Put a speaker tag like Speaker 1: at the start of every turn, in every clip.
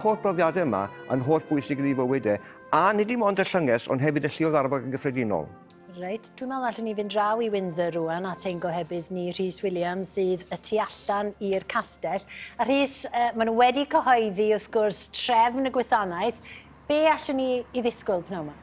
Speaker 1: Holl brofiadau yma yn holl bwysig yn ei fywyd e, a nid dim ond y llynges, ond hefyd y lluoedd arfog yn gyffredinol.
Speaker 2: Reit, dwi'n meddwl allwn ni fynd draw i Windsor rwan at ein gohebydd ni, Rhys Williams, sydd y tu allan i'r castell. A Rhys, uh, maen nhw wedi cyhoeddi, wrth gwrs, trefn y gwasanaeth. Be allwn ni i ddisgwyl pnawn yma?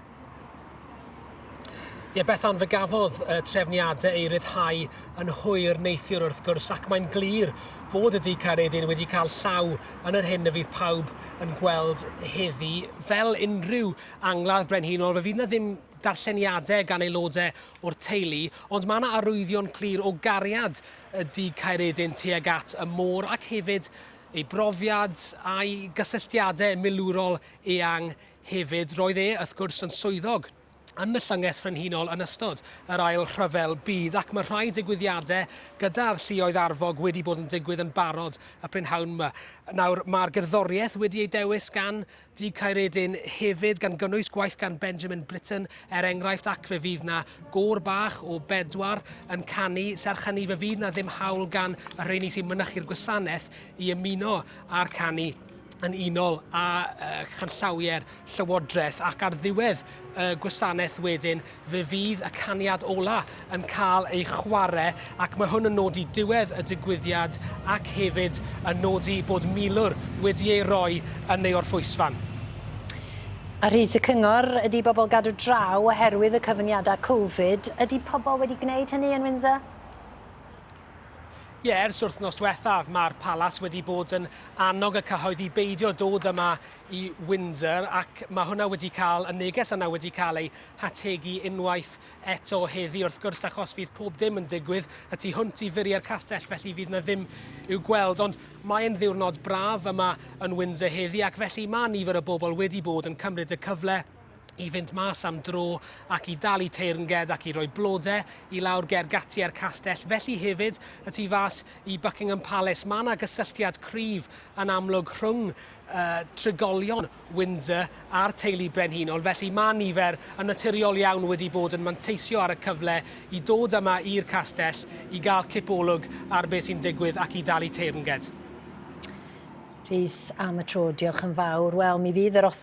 Speaker 3: Ie, Bethan, fe gafodd y trefniadau ei ryddhau yn hwyr neithiwr wrth gwrs, ac mae'n glir fod y Dug Caeredin wedi cael llaw yn yr hyn y fydd pawb yn gweld heddi. Fel unrhyw angladd brenhinol, fe fydd 'na ddim darlleniadau gan aelodau o'r teulu, ond mae yna arwyddion clir o gariad y Dug Caeredin tuag at y môr ac hefyd ei brofiad a'i gysylltiadau milwrol eang hefyd. Roedd e, wrth gwrs, yn swyddog yn y Llynges Frenhinol yn ystod yr Ail Rhyfel Byd, ac mae rhai digwyddiadau gyda'r lluoedd arfog wedi bod yn digwydd yn barod y prynhawn yma. Nawr, mae'r gerddoriaeth wedi ei dewis gan Dug Caeredin hefyd, gan gynnwys gwaith gan Benjamin Britten, er enghraifft, ac fe fydd na gôr bach o bedwar yn canu. Serch hynny, fe fydd na ddim hawl gan y rheini sy'n mynychu'r gwasanaeth i ymuno â'r canu yn unol â chanllawiau'r Llywodraeth, ac ar ddiwedd y gwasanaeth wedyn fe fydd y caniad ola yn cael ei chwarae, ac mae hwn yn nodi diwedd y digwyddiad ac hefyd yn nodi bod milwr wedi ei roi yn ei orffwysfan.
Speaker 2: A Rhys, y cyngor ydy bobl gadw draw oherwydd y cyfyngiadau Covid. Ydy pobl wedi gwneud hynny yn Windsor?
Speaker 3: Ie, ers wythnos diwethaf mae'r palas wedi bod yn annog y cyhoedd i beidio dod yma i Windsor, ac mae hwnna wedi cael, y neges yna wedi cael ei hategu unwaith eto heddi wrth gwrs, achos fydd pob dim yn digwydd y tu hwnt i furiau'r castell, felly fydd na ddim i'w gweld. Ond mae'n ddiwrnod braf yma yn Windsor heddi, ac felly mae nifer o bobl wedi bod yn cymryd y cyfle i fynd mas am dro ac i dalu teyrnged ac i roi blode i lawr ger gatiau'r castell. Felly hefyd, y tu fas i Buckingham Palace, mae yna gysylltiad cryf yn amlwg rhwng uh, trigolion Windsor a'r teulu brenhinol. Felly mae nifer yn naturiol iawn wedi bod yn manteisio ar y cyfle i dod yma i'r castell i gael cipolwg ar beth sy'n digwydd ac i dalu teyrnged.
Speaker 2: Rhys, am y tro, diolch yn fawr. Wel, mi fydd yr Oscar